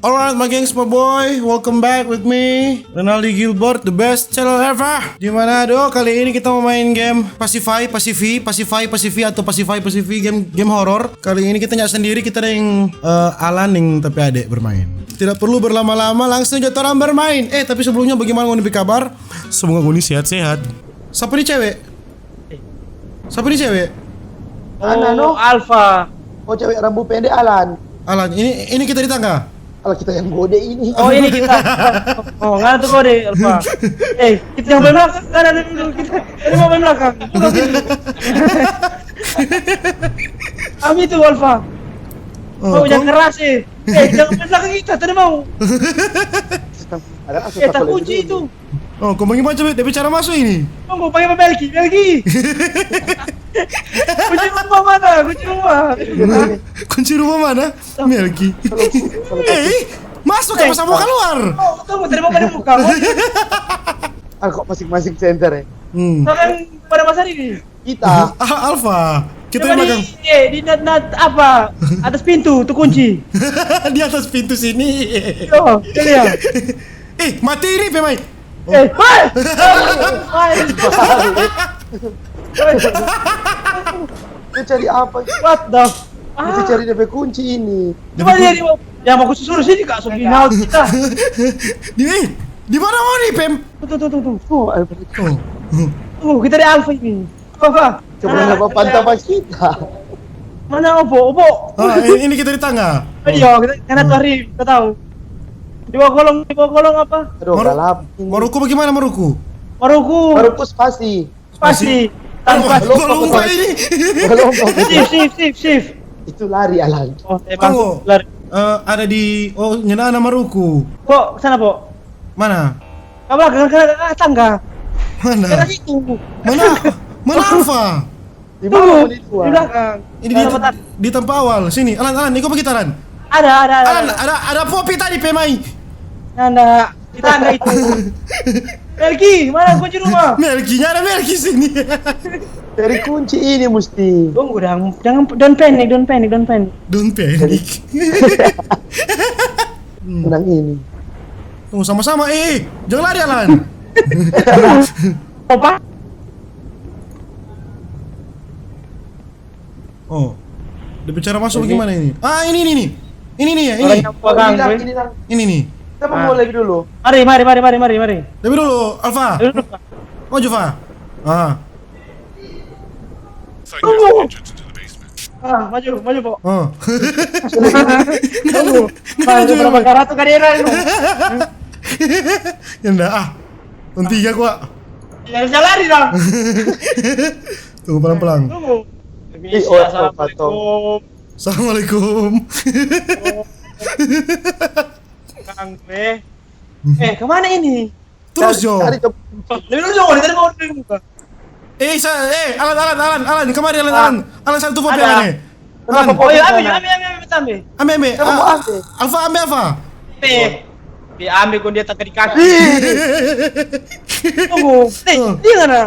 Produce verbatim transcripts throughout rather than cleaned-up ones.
Alright, my gengs, my boy, welcome back with me, Renaldi Gilbert, the best channel ever di Manado. Kali ini kita mau main game Pacify, Pacify, Pacify, Pacify, atau Pacify, Pacify, game, game horor. Kali ini kita nggak sendiri, kita ada yang, eh, Alan yang tapi adek bermain. Tidak perlu berlama-lama, langsung aja torang bermain. Eh, tapi sebelumnya, bagaimana ngoni pe kabar? Semoga ngoni sehat-sehat. Sapa ni cewek? Sapa ni cewek? Ana, Oh, no? Alfa. Oh, cewek rambu pendek, Alan. Alan, ini ini kita di tangga. Kalau kita yang gode ini. Oh, ini kita. Oh, ngana tu kau deh, Alfa. Eh, kita yang main belakang. Ngana dulu kita. Ini mau main belakang. Buka pintu. Kami tu, Alfa. Oh, Kau jangan kong- keras eh. Eh, jangan main belakang kita, tadi mau. Ada kasus Eh, apa tak lagi kunci dulu? Itu. Oh, kau bagaimana coba? Dia bicara masuk ini. Tunggu, pakai apa, Melki? Melki. Kunci rumah mana? Kunci rumah. Kunci rumah mana? Melki. Kalau- kalau- Eh, ih, masuk apa sama keluar? Oh, tunggu, terima kasih buka. Ah, kok masing-masing center ya? Hmm. Tangan pada masa ini. Kita. Ah, Alfa. Kita Coba makan. Di, eh, di nat, nat, apa? Atas pintu, tu kunci. Di atas pintu sini. Yo, kita lihat. Eh, mati ini pe mai. Eh, hei! Hei! Lu cari apa? What the? Kita Ah, cari D P kunci ini. coba dia di, yang mau suruh sini kak, so final kita. Di eh, di mana mau nih, Pem? Tuh, tuh, tuh, tuh, tuh. Oh, eh, Oh. Tuh, kita di Alfa ini. Apa, apa? coba nggak apa-apa pas kita. Mana Opo? Opo? Ah, ini, ini kita di tangga. Ayo, kita kena tuh hari, kita tahu. Di bawah kolong, di bawah kolong apa? Aduh, Maru- galap. Ini. Maruku bagaimana Maruku? Maruku. Baru pus pasti. Pasti. Tanpa Belum ini. Belum. Shift, shift, shift, shift. Itu lari, Alan. Oh, eh, Tunggu. bangku, lari. Eh, ada di, oh, nyana Maruku. Kok sana, Po? Mana? Ke belakang, ke, ke tangga. Ke Mana? situ. Mana? Mana Alfa? Di Tuh, mana pun itu? di belakang. Ini di, Sana, Pak. Di tempat awal. Sini, Alan, Alan, ikut kita, Alan. Ada, ada, ada. Alan, ada ada Poppy tadi pe mai. Nanda, di tangga itu. Melki, mana kunci rumah? Melki, nyana Melki sini. Dari kunci ini mesti. Tunggu dong, jangan, don't panic, don't panic, don't panic. Don't panic. Hmm. Menang ini. Tunggu sama-sama, eh, eh, jangan lari, Alan. Opa? Oh, dia bicara masuk Ini. Gimana ini? Ah, ini ini nih. Ini nih ya, Orang ini. yang pegang, Ini, gue. ini, ini. Ini nih. Kita Ah. mau lebih dulu. Mari, mari, mari, mari, mari, mari. Tapi dulu, Alfa. Duduk, Pak. Maju, Fa. Ah. Tunggu. Ah, maju, maju, Po. Oh. Tunggu. Nggak maju, Berapa Fa. karat tuh kadera ini? Ya ndak ah. Untung tiga gua. Ya, jangan lari dong. Tunggu pelan-pelan. Tunggu. Ih, Permisi, oh, assalamualaikum. Assalamualaikum. Kang, eh. Eh, kemana ini? Terus, Jo. Cari ke Lebih dulu, Jo, dari tadi mau dari muka. Eh, sa eh, Alan, Alan, Alan, Alan, kemari, Alan, Ah. Alan. Alan, satu Poppy, Ada. Alan, eh. Kenapa Oh, iya, Poppy ambil, sana? Ambil, ambil, ambil, ambil. Ambil, ambil. Kenapa Ah, mau ambil? Alfa, ambil Alfa. Ambil. Dia ambil, kau dia tak dikasih. Ih, Tunggu. Eh, Oh. dia mana?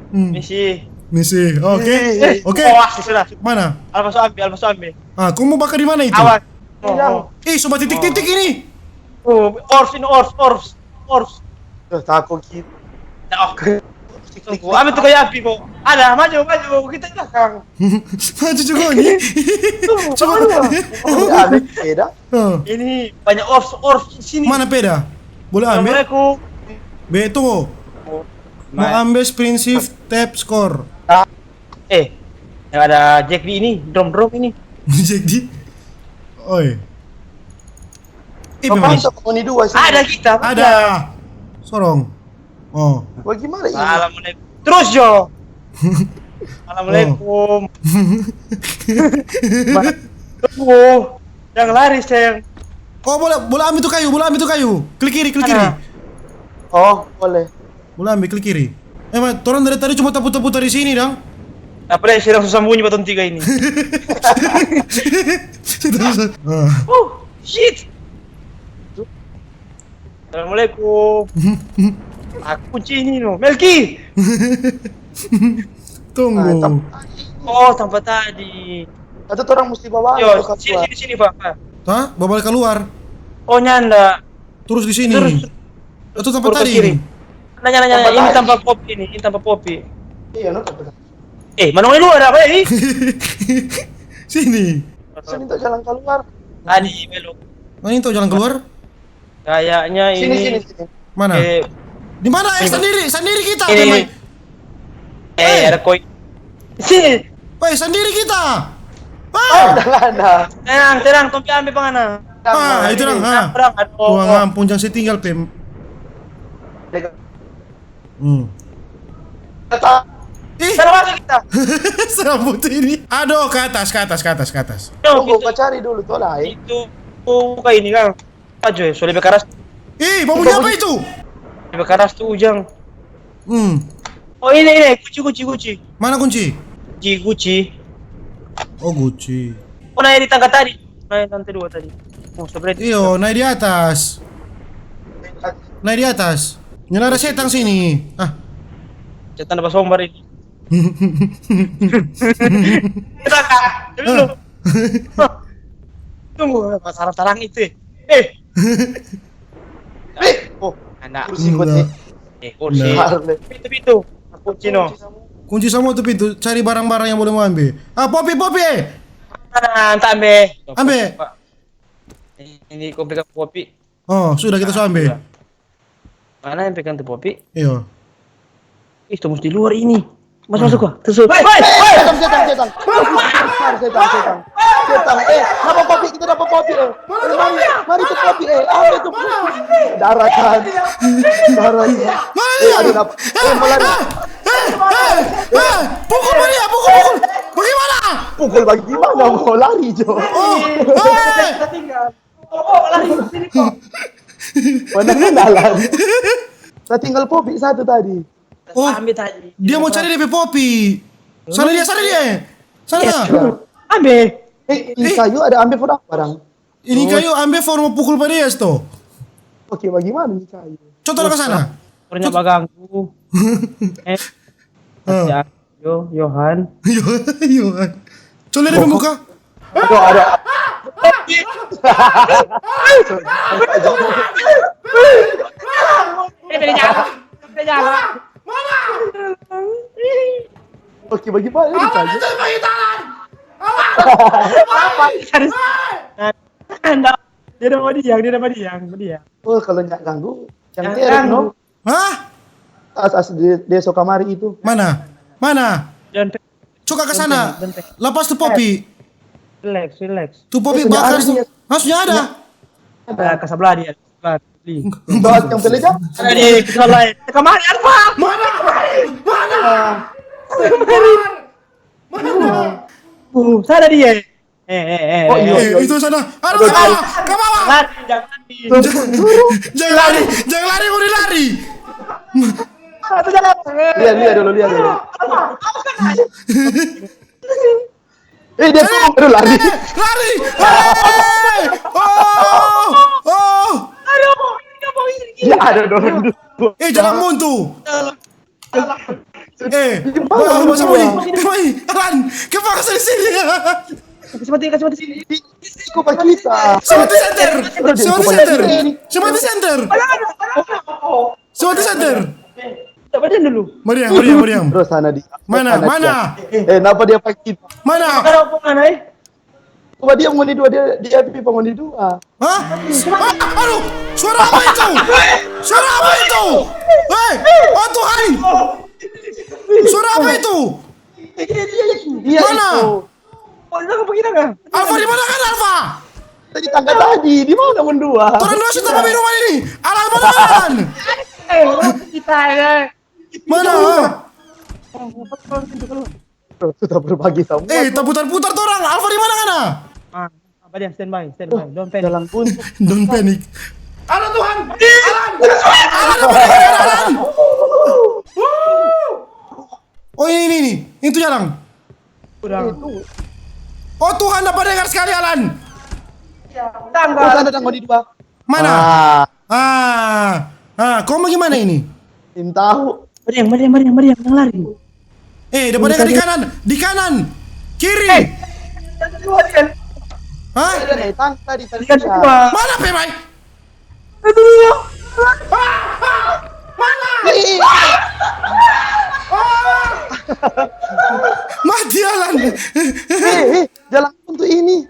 Hmm. Misi. Misi. Oke. Ih. Oke. Oh, sudah. Mana? Alfa so ambil, Alfa so ambil. Ah, kau mau bakar di mana itu? Awas. Hilang. Oh, Eh, sobat titik-titik ini. oh. Oh, orbs ini, orbs, orbs, orbs. Tuh, takut gitu. Nah, oke. Tunggu, ambil tuh kayu api kok. Ada, maju, maju, kita di belakang. Maju juga nih. Coba. Ada beda. Oh. Ini banyak orbs, orbs di sini. Mana peda? Boleh ambil? Assalamualaikum. Be, tunggu. Mau ambil sprint shift tab score. Eh, yang ada Jack di ini, drum drum ini. Jadi, oi. Eh, Kau memang masuk kau ni dua sini. Ada kita. Ada. Sorong. Oh. Bagaimana ini? Assalamualaikum. Terus, Jo. Assalamualaikum. Tunggu. Jangan lari, sayang. Oh, boleh, boleh ambil tuh kayu, boleh ambil tuh kayu. Klik kiri, klik kiri. Mana? Oh, boleh. Boleh ambil, klik kiri. Eh, man, torang dari tadi cuma taputar-putar di sini dong. Apa deh, sedang susah sembunyi batong tiga ini. Ah. Oh, shit. Assalamualaikum. Ah, kunci ini no. Melki. Tunggu. Mantap. Oh, tanpa tadi. Atau orang mesti bawa Yo, atau sini, keluar. Sini, sini, Pak. Pak. Hah? Bawa balik keluar. Oh, nyanda. Terus di sini. Terus Itu tempat Pur ke tadi kiri. Ini. Nanya, nanya, nanya. Ini Tempat tempat kopi ini, ini tempat kopi. Iya, no, tempat. Eh, mana di luar apa ini? Sini. Sini tuh jalan keluar. Tadi belok. Oh, ini tuh jalan keluar? Kayaknya Sini, ini. Sini, sini. Mana? Eh, Di mana? Eh, sandiri, sandiri kita. Ini. Teman. Eh, ada koi. Sini. Woi, sandiri kita. Oh, Ah, jangan dah. Tenang, tenang, tong pi ambe pangana. ah, itu dong. Ah. Orang, aduh. Tuang ampun, jangan setinggal pem. Hmm. Kata Ih, Sana masuk kita. serabut ini. Aduh, ke atas, ke atas, ke atas, ke atas. Yo, tunggu, gitu. Kau cari dulu tuh lah. Eh. Itu buka ini kan. Ajo ya, soalnya lebih keras, Ih, bau bunyi apa itu? lebih keras tuh Ujang. Hmm. Oh, ini, ini, kunci, kunci, kunci. Mana kunci? Kunci, kunci. Oh, kunci. Oh, naik di tangga tadi. Naik lantai dua tadi. Oh, sebelah itu. Iyo, naik di atas. Naik di atas. Nyala ada setang sini. Ah. Setan apa sombar ini? Kita kak. Dulu. Tunggu, apa sarang-sarang itu? Eh. Eh, oh, Anak. Kursi buat nih. Eh, kursi. Nah. Harle. Pintu, pintu. Kunci no. Kunci semua tuh pintu. Cari barang-barang yang boleh mau ambil. Ah, Popi, Popi, eh. Ah, tak ambil. Ambil. Ini kopi, kopi. Oh, sudah kita so ambil. Mana yang pegang tu Popi? Iyo. Ih, tembus di luar ini. Mas, masuk kok. Terus. Hei, Setan, setan, setan. Keluar, setan, setan. Setan, eh, kenapa Popi? Kita dapat Popi, eh. Eh, mari, mari tu Popi, eh. Apa itu Popi? Darah kan. Darah kan. Eh, ada dapat. Eh, mau lari. Eh, eh, eh, pukul dia, pukul, pukul. Bagaimana? Pukul bagaimana? Mau lari, Jo. Oh, eh. Kita tinggal. Oh, oh, lari sini kok. Mana lari? Saya tinggal Popi satu tadi. Oh, Ambil tadi. Dia mau cari dia pe Popi. Sana dia, sana dia. Sana. Ambil. Eh, di kayu ada ambil for apa, dang? Ini kayu ambil for mau pukul pa dia, sto. Oke, bagaimana nih kayu? Contoh ke sana. Pernah baganggu. Eh, Ah. ya, yo, Yohan. Yo, yo. Coba dia pe muka. Aduh, aduh. Eh, dari jalan. Dari jalan. Oke, bagaimana ini kayu? Apa? Harus. Anda. Dia udah mau diang, dia udah mau diang, mau diang. Oh, kalau nyak ganggu, yang Yang terek, ganggu. No? Hah? As, as, dia, dia so kamari itu. Mana? Mana? Jangan pe-, Coba ke sana. Bentar, bentar. Lepas tu Popi. Relax, relax. Tu Popi Itu bakar ada tu. dia. Maksudnya ada. Ada ke sebelah dia. Sebelah. Di. Bawa yang peleja? Ada di sebelah lain. Kemana, Alfa? Mana? Mana? Mana? Uh, sana dia. Eh, eh, eh. Oh, iya. Eh, itu sana. Aduh, ke bawah, ke bawah. Lari, jangan lari. Jangan lari, jangan lari, udah lari. Satu jalan. Lihat, lihat dulu, lihat dulu. Eh, dia tuh baru lari. Eh, lari. Hei! Oh, oh. Aduh, ini apa ini? Dia ada dorong dulu. Eh, jangan buntu. Eh, bawa, bawa sama ini. Bawa ini. Alan, kepaksa di sini. Kasih mati, kasih mati sini. Kau pakai kita. Semati center. Semati center. Semati center. Semati center. Tak baca dulu. Mariam, Mariam, Mariam. Terus sana di. Mana, Sana mana? Dia. Eh, kenapa dia pakai kita? Mana? Kalau apa mana, eh? Coba dia mau di dua, dia dia pi mau di dua. Hah? Ah, aduh, suara apa itu? Suara apa itu? Hei, oh Tuhan. Suara apa itu? Dia Mana? itu. Oh, itu apa kita kan? Alfa di mana kan Alfa? Tadi tangga tadi, di mana mendua? Orang dua sudah di rumah ini. Alan mana Alan? Eh, kita ya. Mana? Sudah berbagi sama. Eh, taputar-putar tu orang. Alfa di mana kan? Ah, apa dia, standby, standby. Don't panic. Jalan buntu. Don't panic. Aduh Tuhan, Alan, Alan apa dia Alan? Oh ini ini ini. Itu jalan. Udah. Oh Tuhan, apa dengar sekali Alan? Oh, sana ada mau di dua. Mana? Ah, Ah, ah, kau bagaimana ini? Tim tahu. Mariam, Mariam, Mariam, Mariam, yang lari. Eh, dapat dengar di kanan, di kanan, kiri. Hah? Eh, tang tadi tadi. Lihat semua. Mana pe mai? Mati, Alan. Eh, eh, jalan buntu ini.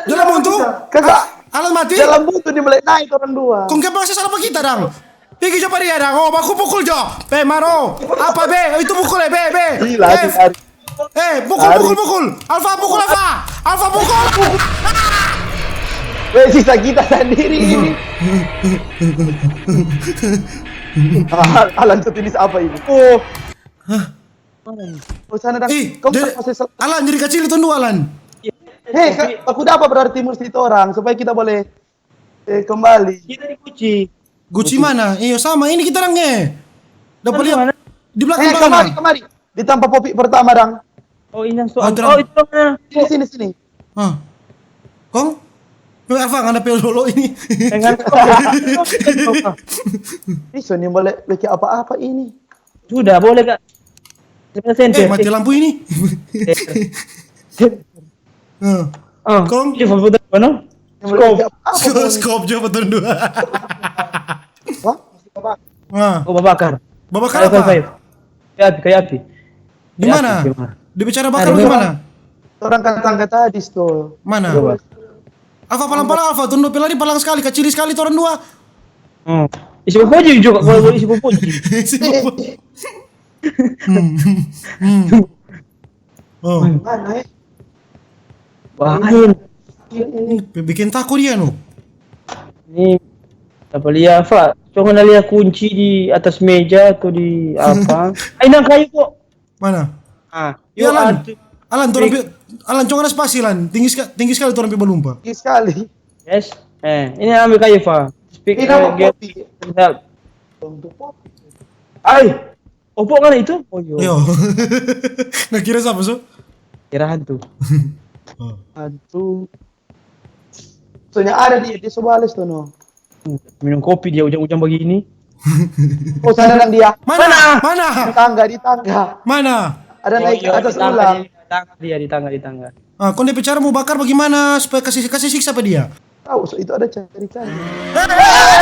Jalan buntu? Kagak. Ah, Alan mati? Jalan buntu dia mulai naik orang dua. Kong kenapa masih salah pa kita, dang? Pigi jo pa dia, dang. Oh, baku pukul jo. Pe, Maro. Apa, be? Itu pukul, eh, be, be. Ih, lari, eh, lari. Eh, pukul, lari. Pukul, pukul. Alfa, pukul, Alfa. Alfa, pukul. Weh, sisa kita sendiri ini. Ah, Alan, tuh finish apa ini? Oh. Hah? Oh, sana, dang. Ih, kau jadi, masih sel- Alan, jadi kacili tong dua, Alan. Hei, ka-, aku dapat berarti musti torang supaya kita boleh, eh, kembali. Kita dikunci. Kunci mana? Iyo, sama. Ini kita, dang, eh. Dapat lihat. Mana? Di belakang, eh, belakang, kemari, dang. Kemari. Di tampa popi pertama, dang. Oh, ini yang soal. Oh, itu, dang, eh. Sini, sini, sini. Hah? Kong? Kong Alfa, ngana pe lolo ini. Dengan Ih, so ni boleh bikin apa-apa ini. Sudah, boleh, Kak. Kita senter. Eh, mati lampu ini. Senter. Hah. Ah, kong? Ini foto apa, no? Yang boleh bikin apa-apa, skop. Skop jo pa tong dua. Wah? Ah. Oh, babakar. Babakar apa? Five, five, five. Kayu api, kayu api. Di mana? Dia bicara bakar bagaimana? Orang kata-kata di situ. Mana? Coba. Alfa, palang-palang, Alfa. Tong dua pe lari palang skali, kacili skali torang dua. Hmm. Isi popoji juga, kalau isi popoji. Isi popoji. Hmm. Hmm. Oh. Mana, eh? Bahaya. Ini bikin tako dia, no. Ini, apa lia, Fa? Coba na lia kunci di atas meja atau di apa? Ai, nang kayu kok. Mana? Ah, yo, Alan. Alan, torang pi-, Alan, coba na spasi, Lan. Tinggi ska-, tinggi skali torang pi balumpa. Tinggi skali. Yes. Eh, ini ambil kayu, Fa. Speak, ini apa, eh, get kopi? Help. Untuk kopi. Ai. Opo ngana itu? Oh, iyo. Iyo. Nggak kira sapa, so? Kira hantu. Oh. Hantu. Soalnya ada dia, dia so bales tuh, no. Minum kopi dia ujang-ujang begini. Oh, sana dang dia. Mana? Mana? Di tangga, di tangga. Mana? Ada naik ke atas ulang. Oh, iyo, di tangga dia, di tangga, di tangga. Ah, kong dia pe cara mo bakar bagimana supaya kasi, kasi siksa pa dia? Tahu, so itu ada cari-cari. Eh, eh, eh, eh,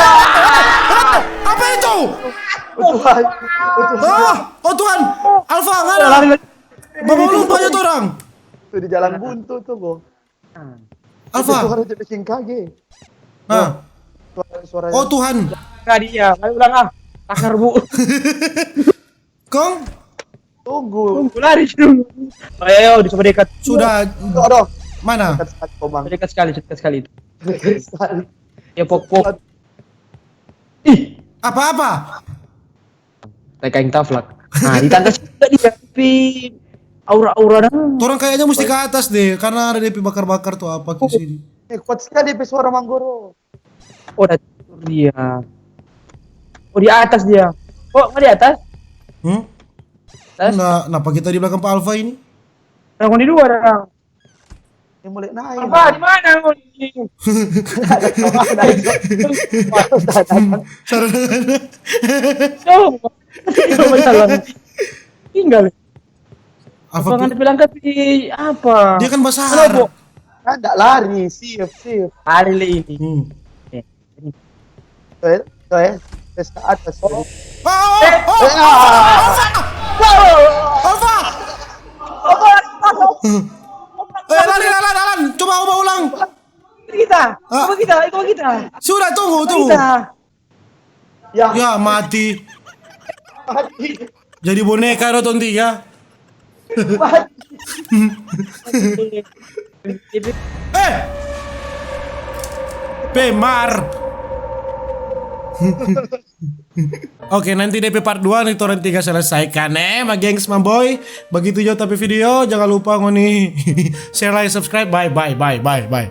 eh, apa itu? Oh Tuhan, oh Tuhan. Ah, oh Tuhan. Alfa, ngana. Lari, lari. Bawa lu banyak orang. Tuh di jalan buntu tuh, Bo. Alfa. Itu suara dia bikin kage. Ah. Suara, suara. Oh Tuhan. Nggak dia, ayo ulang ah. Takar, Bu. Kong? Tunggu. Tunggu, lari dulu. Ayo, ayo, coba dekat. Sudah. Aduh, aduh. Mana? Dekat sekali, Komang. Dekat sekali, dekat sekali. Dekat sekali. Ya, pok, pok. Ih. Apa-apa? Kayak kain taflak. Nah, di tangga situ dia, tapi aura-aura dang. Torang kayaknya mesti ke atas deh, karena ada dia pe bakar-bakar tuh apa ke sini. Eh, kuat sekali dia pe suara manggoro. Oh, dah tidur dia. Oh, di atas dia. Oh, nggak di atas? Hmm? Atas? Nggak, napa kita di belakang pa Alfa ini? Nah, kong di dua dah. Yang mulai naik. Apa? Di mana kong ini? Sana. Tuh. Tinggal. Apa, apa ngana bilang ke si apa? Dia kan basahar. Kan ndak lari, sip, sip. Lari le ini. Hmm. Eh, ini. Tuh ya, tuh ya. Tes ke atas. Oh. Oh, oh, oh, eh, Alfa, ah. Alfa! Alfa! Alfa! Eh, lari, lari, lari, lari. Coba ubah ulang. Kita, ah. Coba kita, coba kita. Sudah, tunggu, tunggu. Kita. Ya. Ya, mati. Mati. Jadi boneka do tong tiga. Mati. Eh! Pemar. Oke, nanti D P part dua nih torang tiga selesaikan, eh, ma gengs, ma boy. Begitu jo tapi video, jangan lupa ngoni share, like, subscribe. Bye, bye, bye, bye, bye.